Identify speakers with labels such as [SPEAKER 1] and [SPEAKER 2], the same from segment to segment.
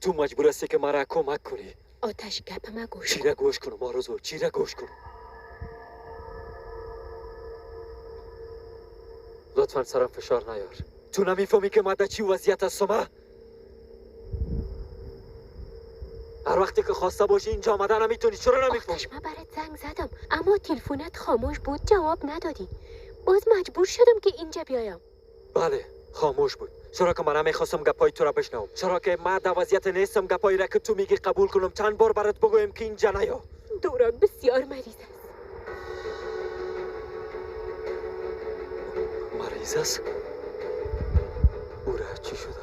[SPEAKER 1] تو مجبور هستی که مرا کمک کنی.
[SPEAKER 2] آتش گپ ما گوش
[SPEAKER 1] چی را گوش کنم آرزو؟ چی را گوش کنم؟ لطفا سرم فشار نیار. تو نمیفهمی که ما در چی وضعیت هستم؟ هر وقتی که خواسته باشی اینجا آمده نمیتونی. چرا نمیفهمی؟
[SPEAKER 2] آتش من برات زنگ زدم اما تلفنت خاموش بود، جواب ندادی. باز مجبور شدم که اینجا بیایم.
[SPEAKER 1] بله خاموش بود، چرا که من نمیخواستم گپای تو را بشنوم، چرا که من در وضعیت نیستم گپایی را که تو میگی قبول کنم. چند بار برات بگویم که اینجا نیا.
[SPEAKER 2] دوران بسیار مریض است.
[SPEAKER 1] مریض است؟ او را چی شده؟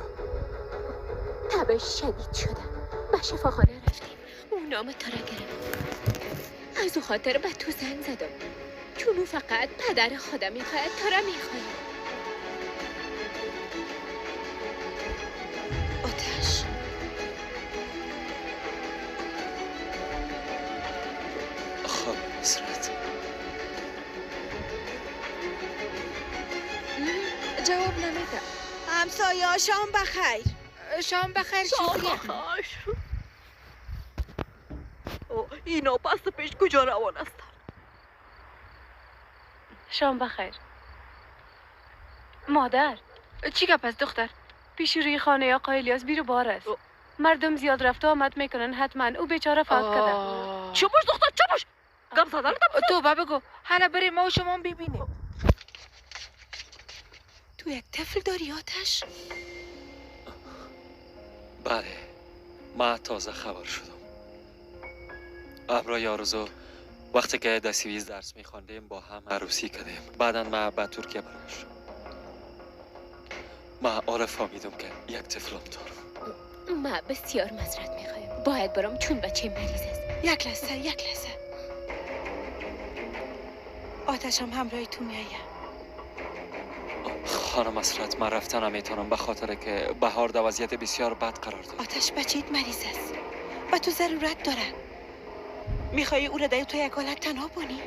[SPEAKER 2] تبش شدید شده. به شفاخانه رفتیم. او نام تو را گرفت. از او خاطر به تو زنگ زدم، چون او فقط پدر خودم میخواهد، تو را میخواهد.
[SPEAKER 3] آتش
[SPEAKER 1] خب نصرت
[SPEAKER 4] جواب نمیده.
[SPEAKER 3] همسایه شام بخیر.
[SPEAKER 4] شام بخیر.
[SPEAKER 5] شام بخیر. اینا پس پیش کجا روان هستن؟
[SPEAKER 6] شام بخیر مادر. چی گپ است دختر؟ پیش روی خانه آقای الیاس بیر و بار است. مردم زیاد رفت و آمد میکنن، حتما او بیچاره فوت کرده.
[SPEAKER 5] چوبش دختر چوبش گم زدن.
[SPEAKER 4] توبه بگو. حالا بریم ما و شما ببینیم.
[SPEAKER 3] تو یک طفل داری آتش؟
[SPEAKER 1] بله من تازه خبر شدم. امرای آرزو وقتی که در سوئیس درس میخواندیم با هم عروسی کردیم. بعدا من به ترکیه برگشتم. من آره فهمیدم که یک طفلم دارم.
[SPEAKER 2] من بسیار معذرت میخوایم، باید برام چون بچه مریض است.
[SPEAKER 3] یک لحظه یک لحظه. آتشم همراه تو میآید.
[SPEAKER 1] خانم مسرت من رفتن نمیتونم به خاطر که بهار در وضعیت بسیار بد قرار داره.
[SPEAKER 3] آتش بچه‌ت مریض است و تو ضرورت داره. میخوای او را در تو یک حالت تنها بانی؟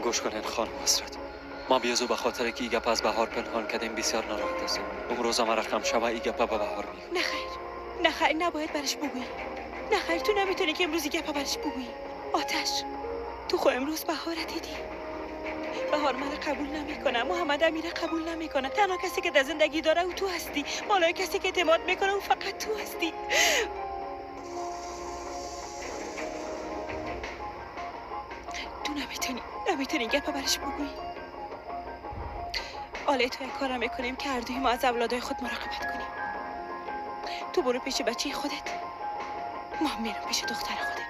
[SPEAKER 1] گوش کنین خانم مسرت، ما بیازو به خاطر که ای گپ از بهار پنهان کردیم بسیار ناراحت هستم. امروز ما رقم شوه ای گپ به بهار میگم.
[SPEAKER 3] نخیر نخیر، نباید برش بگویی. نخیر تو نمیتونی که امروز ای گپ برش بگویی. آتش تو خو امروز بهار دیدی. بهار من قبول نمیکنه، محمد امیر قبول نمیکنه. تنها کسی که در زندگی داره او تو هستی. بالای کسی که اعتماد میکنه او فقط تو هستی. تو نمیتونی گپ برش بگویی. آله تو یک کار میکنیم که هر دوی ما از اولادای خود مراقبت کنیم. تو برو پیش بچه خودت، ما هم میرم پیش دختر خودم.